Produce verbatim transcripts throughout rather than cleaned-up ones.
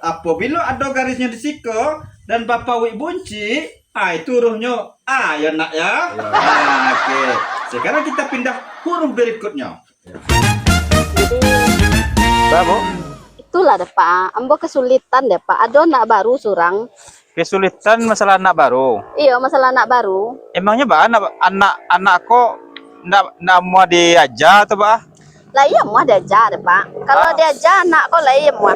Apabilo ado garisnyo di siko dan bapauik buncik, ah, itu hurufnyo A, yo, Nak, ya? Yo. Ah, oke. Sekarang kita pindah huruf berikutnyo. Jadi, Ba, Bu? Itulah deh, Pak. Ambo kesulitan deh, Pak. Ado anak baru surang. Kesulitan masalah anak baru? Iyo, masalah anak baru. Emangnya, Ba, anak, anak, anak ko ndak, ndak amuah diaja tu, Ba? Lah, iyo amuah diaja deh, Pak. Kalau diaja anak ko lah iyo amuah.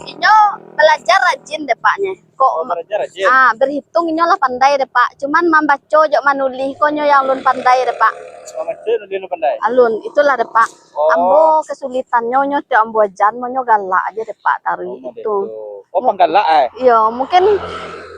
Inyo belajar rajin deh, Pak, nye. Kok Oh, belajar rajin. Ah, berhitung inyo lah pandai deh, Pak. Cuman mambaco jo manulih ko nyo yang alun pandai deh, Pak. Mambaco nulih alun pandai? Alun, itulah deh, Pak. Oh. Ambo kesulitannyo nyo tiok ambo ajan, mo nyo galak aja deh, Pak, taruih Oh, itu. Oh, panggalak, eh? Iyo, mungkin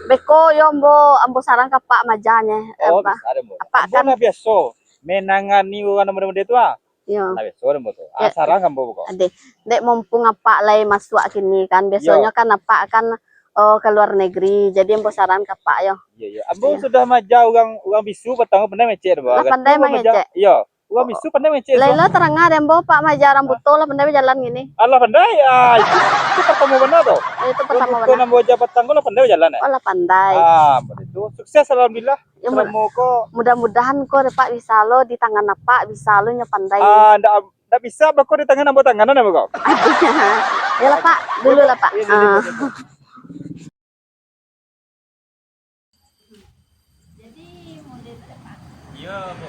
beko yo ambo, ambo saran ka Pak maja nye, eh, Oh, Pak. Bisa deh, Bu. Apak Ambo kan lah biaso menangani urang nan mudo-mudo tu, ah. Iyo. Lah biaso deh, Bu, tu. Ah, Ya. Saran ka ambo, Bu, ko. Adeh. Dek mumpung Apak lai masuak kini kan, biasonyo Yo. kan Apak kan, oh, ka luar negeri. Jadi ambo saran ka Apak yo. Iyo, iyo. Ambo Iyo. sudah maja urang, urang bisu patang ko pandai mangecek tu, Bu. Lah pandai Kecek ambo maja. mangecek. Iyo. Urang bisu pandai mangecek tu. Laila taranga deh ambo, Pak maja rambuto lah pandai bajalan gini. Alah pandai. Ah, itu, itu pertama bana tu. Oh, itu pertama Rambuto bana. nan ambo aja patang ko lah pandai bajalan, eh? Oh, lah pandai. Ah, begitu. Sukses, alhamdulillah. Ya, mud- Selama ko. mudah-mudahan ko deh, Pak, bisa lo di tangan Apak, bisa lo nyo pandai. Ah, ndak, ndak bisa beko di tangan ambo tanganan, ambo ko. Yalah, Pak, dulu lah, Pak. Iya, iya, Ah. iya. Jadi, model tu, Pak. Iya, Bu.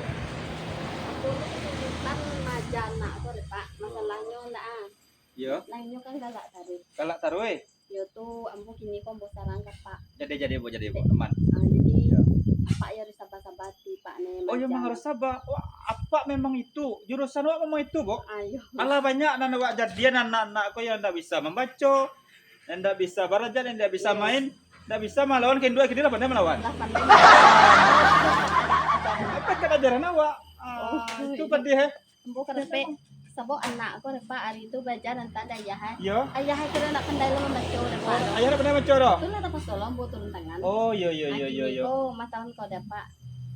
Aku tu kesulitan maja anak ko deh, Pak. Masalahnyo ndak, ah. Iya. Lainyo kan galak taruih. Galak taruih? Yo tu, ambo kini ko ambo saran ka Pak. Jadi, jadi, Bu, jadi, Bu. Aman. Ah, jadi, Iya. Apak yo harus saba-saba ati, Pak, ne, Oh, yo maja. memang harus saba. Wah, Apak memang itu. Jurusan awak memang itu, Bu. Ah, iyo. Alah, banyak nan awak jadian anak-anak ko yang ndak bisa mambaco, yang ndak bisa baraja, yang ndak bisa Iyo. main, ndak bisa malawan, kini lah pandai malawan. Lah pandai. Apa kata ajaran awak? Ah, Oh, itu iyo. pedih, eh. Ambo karape, sabab anak ko deh, Pak, ari tu belajar antah dek ayah, eh. Iyo. Ayah kiro nak pandai lo mambaco deh, Pak. Oh, ayah nak pandai mambaco doh? Tu lah tapaso lo ambo turun tangan. Oh, iyo, iyo, Ah, iyo, iyo, kini iyo. ko mah tahun ko deh, Pak.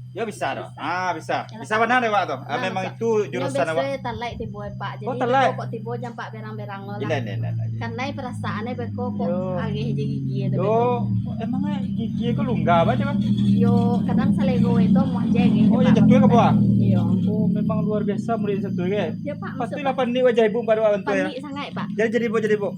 Yo, bisa doh. Bisa. Ah, bisa. Yalah, Bisa Pak. bana deh, Pak, tu. Ah, Nah, memang maksud, itu inyo jurusan biaso awak. Talai tibo, eh, Pak. Oh, Jadi, talai. tibo kok tibo jampak berang-berang lo lah. Indak, indak, indak, indak. Kanai perasaan eh beko kok Yo. ageh je gigi tu Yo, beko. emang eh gigi ko lungga apa, Bang? Yo, kadang salego itu amuah je ageh Oh, je, yang Pak. jatuah ke bawah? Iyo. Oh, memang luar biasa murid satu ke? Ya, Pak, Pasti maksud lah Pak. panik wajah ibu pada waktu tu ya. Panik sangat, Pak. Jadi, jadi, Bu, jadi, Bu.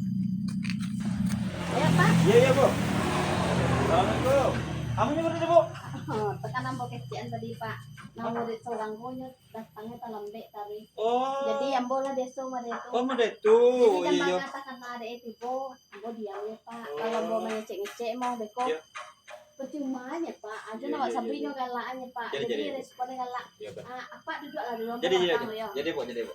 Ya, Pak. Iya, iya, Bu. Assalamualaikum. Amunya mana, Bu? Oh, tekan ambo kecekan tadi, Pak. Nah, murid seorang ko nyo datangnyo talambek tadi. Oh. Jadi, ambo lah biaso model tu. Oh, model tu. Jadi, kan Iya, iya. bangga takana dek e tibo, ambo diam ya, Pak. Oh. Kalau ambo mangecek-ngecek, mau beko. Iya. Percuma nya, Pak. Aja Iya, nak iya, iya, sabui iya. nyo galak nya, Pak. Jadi, Jadi, jadi. respon galak. Iya, Pak. Ah, Apak duduk lah dulu, Jadi, ambo jadi, datang jadi. dulu, ya. Jadi, Bu, jadi, Bu.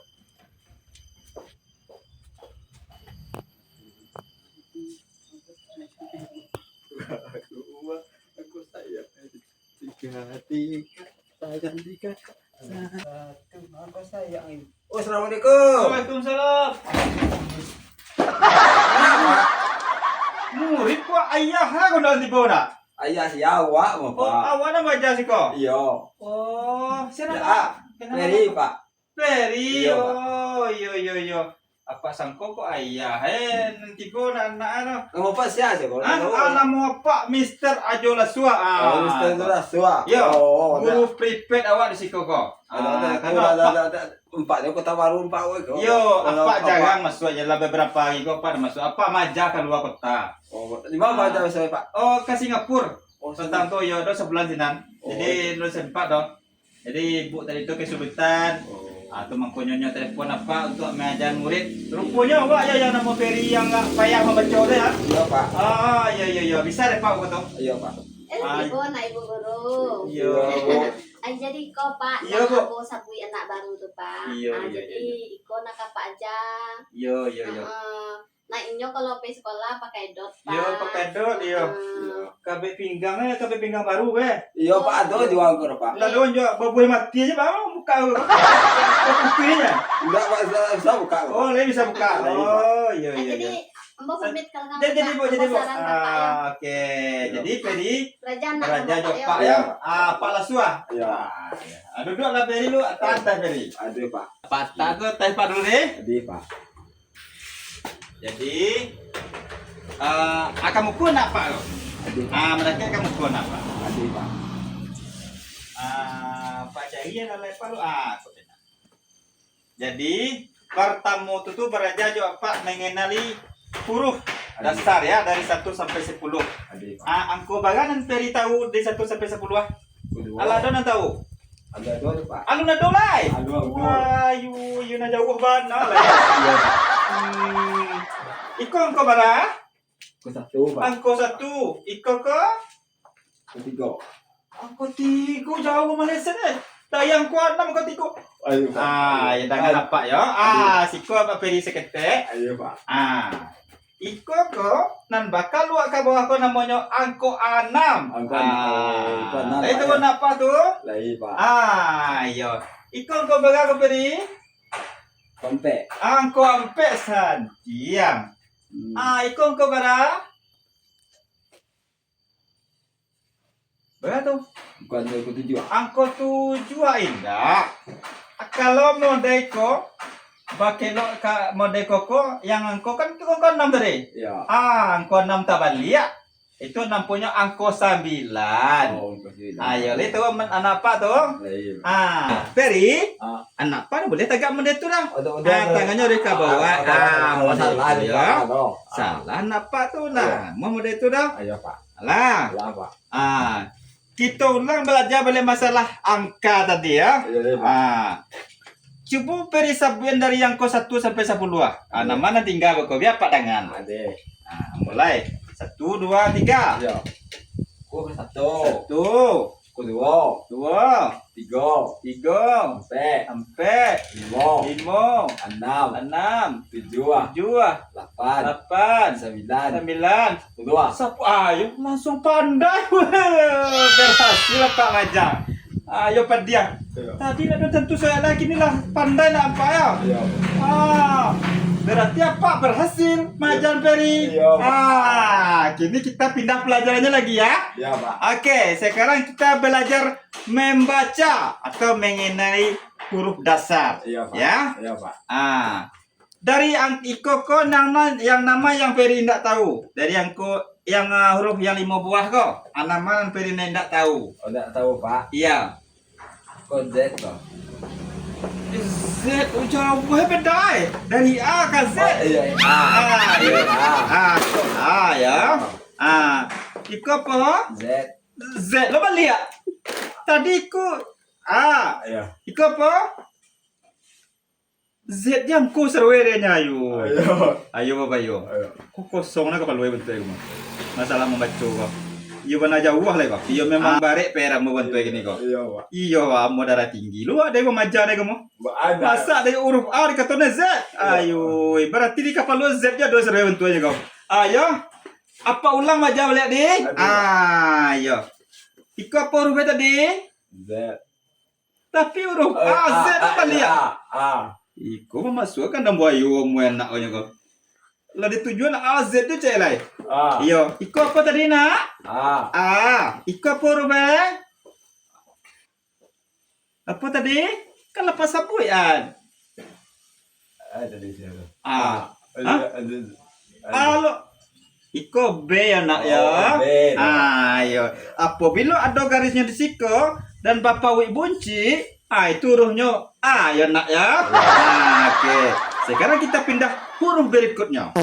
Aku sayang. Tiga, tiga, sayang tiga. Satu, aku sayang. Oh, assalamualaikum. Waalaikumsalam. Kenapa? Murid ko ayah lah ko dalam tibo nak? Ayah si awak, Oh, Bapak. awak nan belajar siko? Iyo. Oh, siapa Ya, nak? ah, Kenapa? Ferry, Pak. Ferry, Iyo, Pak. oh, iyo, iyo, iyo. Apak sangko ko ayah, eh, nan tigo nak anak, ano. Namo Apak sia, sia, kalau Ah, tahu, ah, ya. namo Apak Mister Ajo Lasua. Ah, Oh, Mister Ajo Lasua. Yo, Oh, guru ada. privat awak di siko ko. Ada, ada, Ah, ada, karena ada, Apak ada, ada. Empat ni Kota Baru, empat awak ko. Yo, Kalau Apak Apak jarang masuk je lah beberapa hari ko Apak ada masuk. Apak maja ka luar kota. Oh, di mana Ah. maja biasa, Pak? Oh, ke Singapura. Oh, Petang Singapura. tu, yo, dah sebulan sinan. Oh, Jadi, iya. belum sempat doh. Jadi, ibu tadi tu kesulitan. Oh. Ah, tu mangko nyo telepon Apak untuk mengajar murid. Ruponyo awak ya yang namo Ferry yang agak payah mambaco tu ya? Iya, Pak. Ah, iya, iya, iya. Bisa deh, Pak, buat tu? Iya, Pak. Eh, Ah. ibu nak ibu guru. Iya. Iya, Bu. Ah, jadi iko, Pak, Iya, yang Bu. ambo sabui anak baru tu, Pak. Iya, Ah, iya, jadi iya. iko nak ka Apak aja. Iya, iya, iya. Heeh. Nah, inyo kalau pai sekolah pakai dot, Pak. Iyo, pakai dot, iyo. Ah. Iyo. Kabek pinggang, eh, kabek pinggang baru, eh. Iyo, Pak, ado jual ko, Pak. Lah, ado jual, babuih mati aja, Pak, buka, Pak. Putihnya. Enggak, Pak, bisa, bisa buka, Pak. Oh, lah bisa buka. Lah, iya, Pak. Oh, iya, Ah, iya, jadi, iya. ambo pamit kalau Jadi, jadi, Bu, jadi, Bu. Pasaran Bapak, ya. Ah, oke. Iya. Jadi, Ferry, Raja nak beraja sama jo Pak, Pak, ya. ya. Ah, Pak Lasua. Iya. Ah, iya. Ah, duduklah, Ferry, lu, atas, atas, Ferry. Aduh, Pak. Patah tu, atas, Pak, dulu, deh. Aduh, Pak. Jadi, ah, aka muko nak, Pak, lo? Ado, Pak. Ah, mereka aka muko nak, Pak? Ado, Pak. Ah, Pak cari yang lalai, Pak, lo. Ah, kok kena. Jadi, pertamo tu, tu baraja jo Apak mengenali huruf dasar, ya, dari satu sampai sepuluh. Ado, Pak. Ah, angko bara nan Peri tahu dari satu sampai sepuluh, ah? Alah, ado nan tahu? Ado, ado, Pak. Alun ado lai? Ado, ado. Wah, yu, yu nan jauah bana lai. Iyo, Pak. Hmm. Iko angko bara? Angko satu, Pak. Angko satu. Iko ko? Angko tigo. Angko tigo jauah maleset, eh. Dari angko anam angko tigo. Ayo, Pak. Ah, ya, tangan Apak, ya. Ah, siko Apak Peri saketek. Ayo, Pak. Ah. Iko ko, nan bakaluak ka bawah ko namonyo angko anam. Angko anam. Ah, angko anam, lai Pak, turun ya? Apak tu? Lai, Pak. Ah, iyo. Iko angko bara ko, Peri? Angko ampek. Angko ampek, santiang. Hmm. Ah, iko angko bara? Bara tu? Bukan angko tujuah. Angko tujuah, ah, indak. Kalau model ko, bakelok ka model ko ko, yang angko kan tu angko anam tadi. Iyo. Ah, angko anam tabaliak. Itu namonyo angko sambilan. Oh, angko sambilan. Ayo, lai tu, anak Apak tu. Iyo. Ah, Peri, ah, anak Apak buliah tagak model tu dah. Ado, ado, ah, ado. Tangannyo dari ka bawah. Ah, ado, ah, ado, model salah tu, yo. Ado. Ah. Salah anak Apak tu, nah. Iyo. Mau model tu dah. Ayo, Pak. Alah. Alah, Pak. Ah, kito ulang balajar baliak masalah angka tadi, ya. Iyo, iyo, Pak. Ah. Cubo Peri sabuikan dari angko satu sampai sapuluah, ah. Ah, iyo. Nan ma nan tingga beko, bia Apak dangan. Ade. Ah, mulai. Satu, dua, tiga. Iyo. Angko satu. Satu. Angko duo. Duo. Tigo. Tigo. Ampek. Ampek. Limo. Limo. Anam. Anam. Tujuah. Tujuah. Lapan. Lapan. Sambilan. Sambilan. Sapuluah. Sapu-, ayo, langsung pandai. Berhasil Apak maajah. Ayo, padiah. Iyo. Tadi ndak tantu soalan, kini lah pandai ndak Apak, yo? Iyo. Ah, berarti Apak berhasil maajah Peri. Iyo, Pak. Ah, kini kita pindah pelajarannya lagi, ya. Iyo, Pak. Oke, sekarang kita belajar membaca atau mengenali huruf dasar. Iyo, Pak. Ya? Iyo, Pak. Ah, dari ang-, iko ko nan, nan, yang nan ma yang Peri indak tahu. Dari angko yang, ah, huruf yang limo buah ko, ah, nan ma nan Peri indak tahu? Oh, indak tahu, Pak. Iya. Ko Z, Pak. Z, oh, jauah beda, eh. Dari A ka Z. Oh, iya, iya. A. Ah, iya. A. Ah, A, ya. A. Ah, iko apo? Z. Z lo baliak. Tadi iko A. Iya. Iko apo? Z jo angko saruai dek nyo, ayo. Ayo. Ayo, Bapak, ayo. Ayo. Ko kosong nah kapalo bantuak ko mah. Masalah mambaco ko. Iyo bana jauah lai, Pak. Iyo memang barek Peri ambo bantuak kini ko. Iyo, Pak. Iyo, Pak, ambo darah tinggi. Lo ado nan maaja dek ko mah. Ba-, ado. Masa dari huruf A dikatoan Z? Iyo. Ayo, berarti di kapalo Z jo ado saruai bantuaknyo ko. Ayo. Apak ulang maaja baliak, di? Aduh. Ah, iyo. Iko apo huruf tadi? Z. Tapi huruf A, Z baliak. A, A. Iko mamasuakkan dalam buayo, amuah anak ko nyo ko. Lah ditujuan A Z tu cek lai. A. Iyo, iko apo tadi, nak? A. A. Iko apo huruf, eh? Apo tadi? Kan lah Apak sabuik, an. A tadi sia tu? A. A. Hah? A, A, A. A lo. Iko B yo, nak, yo. Oh, B, nak. Ah, iyo. Apabilo ado garisnyo di siko dan bapauik buncik, ah, itu hurufnyo A yo, nak, yo. Iyo. Ah, oke. Sekarang kita pindah huruf berikutnyo.